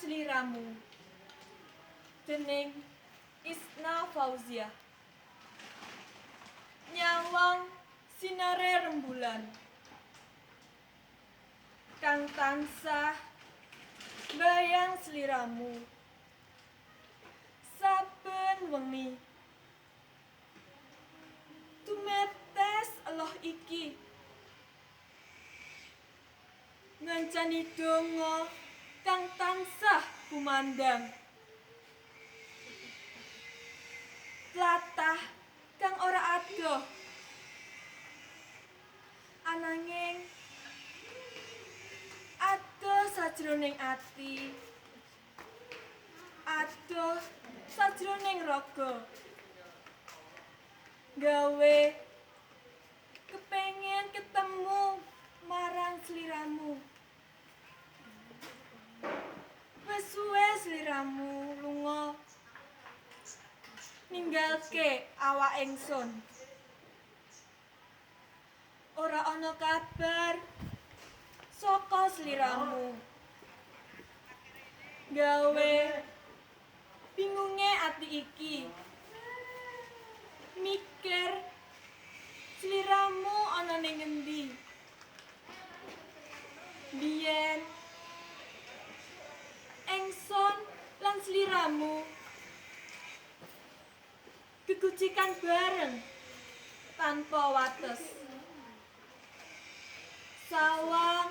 Sliramu dening Isna Fauziah. Nyawang sinare rembulan kang tansah mbayang sliramu saben wengi. Tumetes eloh iki ngancani donga kang tansah kumandhang, tlatah kang ora adoh ananging adoh sajroning ati, adoh sajroning raga, gawe kepengen ketemu marang sliramu. Wis suwe sliramu lunga ninggalke awak ingsun. Ora ana kabar saka sliramu, gawe bingunge ati iki mikir sliramu ana ning ngendi. Biyen ingsun lan sliramu gegujikan bareng tanpa wates. Sawang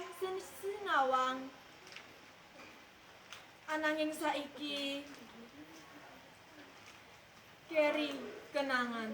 sinawang, ananging saiki keri kenangan.